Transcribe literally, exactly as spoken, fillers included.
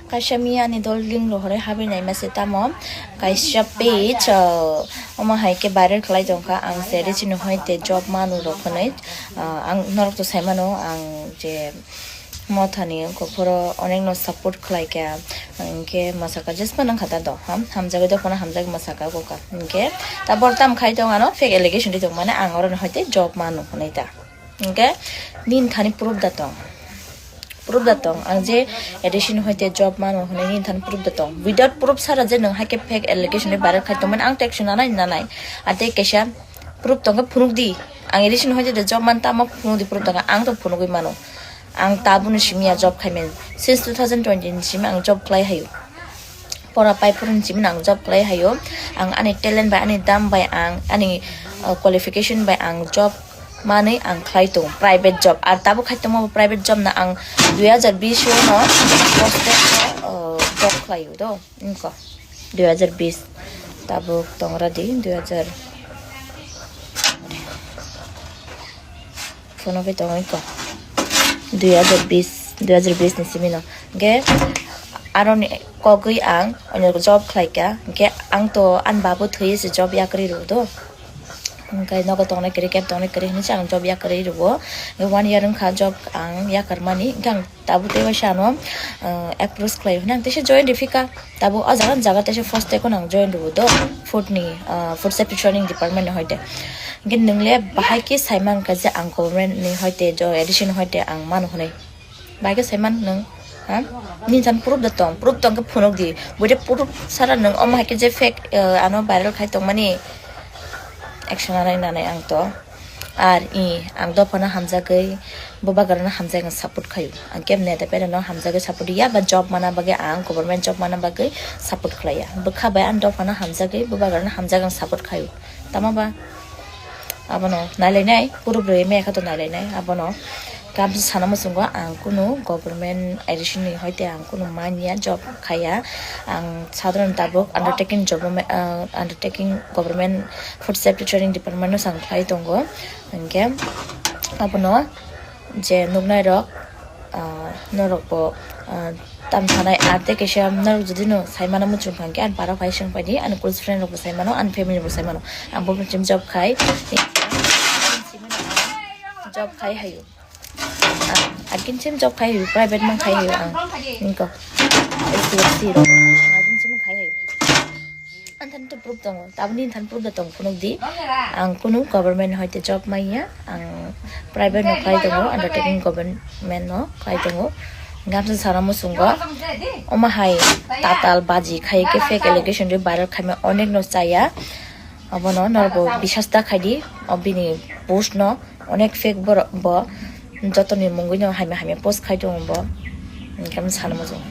Kaisa miya ani dol link rohorwi habwi naima se tamo kaisa page, ah, omo hai khe viral khlai tongkha ang se rechini hoi te job manu rok hwnwi, ah, ang norok to sai mano ang je mothani wngkha phoro onek no support khlai kha, hinkhe mwsaka jesma nang kha ta do ham hamjagwi dophano hamjagwi mwsaka wngkha hinkhe ta bor tam khai tong ano fake allegation ri tong mane ang oro ni hoi te job manu hwnwi ta. Hingke nini thani proof da tong. Proof da tong. Ang je addition hoite job mano hwnwi nini thani proof da tong. Without proof sara je nwng haike fake allegation ni viral khai tongmani ang to action nanai nanai. Ate kaisa proof tongkhe phunuk di. Ang addition hoite de job man tamo phunuk di proof tongkhe ang to phunugwi mano. Ang tabukni simi ya job khaimani. Since two thousand twenty ni simi ang job khlai hayo. Pora pai phuru ni simi ang job khlai hayo. Ang ani talent bai, ani dam bai, ang ani, uh, qualification bai ang job manwi ang khlai tongo, private job. Ar tabuk khai tongma bo private job na ang dui hajar bish o no hostel o, uh, job khlai o do. Wngkha dui hajar bish. Tabuk tongra di dui hajar. Phone bai tongwi ko. Dui hajar bish, dui hajar bish ni simi no. Hingke aroni kogwi ang onyo job khlai kha. Hingke ang to ani babo thwi se job yakarwi rw do. Hingke nogo tongnai kwrwi, kebo tongnai kwrwi hinwi se ang job yakarwi rwo. Hingke one year wngkha job ang yakarmani. Hingke ang tabuk tei waisa ano, ah, approach khlai hwnwi ang teisa join rwphika. Tabuk o jaga, jaga teisa first tei kheno ang join rwo do. Food ni, ah, food safety training department ni hoite. Hingke nwng le bahai khe sai mankha je ang government ni hoite, jo addition hoite ang mano hwnwi. Bahai khe sai man nwng, ha? Nini thani proof da tong, proof tong khe phunuk di. Boide proof sara nwng omo hai khe je fake, eh, ano viral khai tongmani action nanai nanai ang to. Ar i, ang dophano hamjagwi, bubagrano hamjagwi ang support khaio. Ang kebo neta pera no hamjagwi support ya, ba job mana bagwi ang government job mana bagwi support khlaiya. Bwkha bai ang dophano hamjagwi, bubagrano hamjagwi ang support khaio. Tamo ba? Abono nailainai, kuru bwrwi maya khato nailainai, abono kamsa sana muchungo ang kunu government addition ni hoite ang kunu manya job khaya, ang sadharon tabuk undertaking job, ah, undertaking government food safety training department no sang khlai tongo, hingke abono je nuknai rok, ah, norok bo, ah, tam thanai arte kaisa norok jodi no sai mano muchung kha hingke ani para phai sung paidi ani close friend rok bo sai mano ani family bo sai mano ang bo muchung job khai job khai hayo. Ah, akin sim job khai hayo, private mang khai hayo ang. Ningko. S T S C rok. Akin sim khai hayo. Ang than to proof tongo. Tabni than proof da tong phunuk di. Ang kunu government hoite job maya. Ang private no khai tongo. Undertaking government no khai tongo. Gamsa sana musungo. Oma hai tatal baji khai ke fake allegation ri viral khai ma onek no chaya. Abono norbo bisas ta khai di. Obini post no. Onek fake borok bo jotoni mungwi no hamya hamya post khai tongo bo. Hingke ang sana muchung.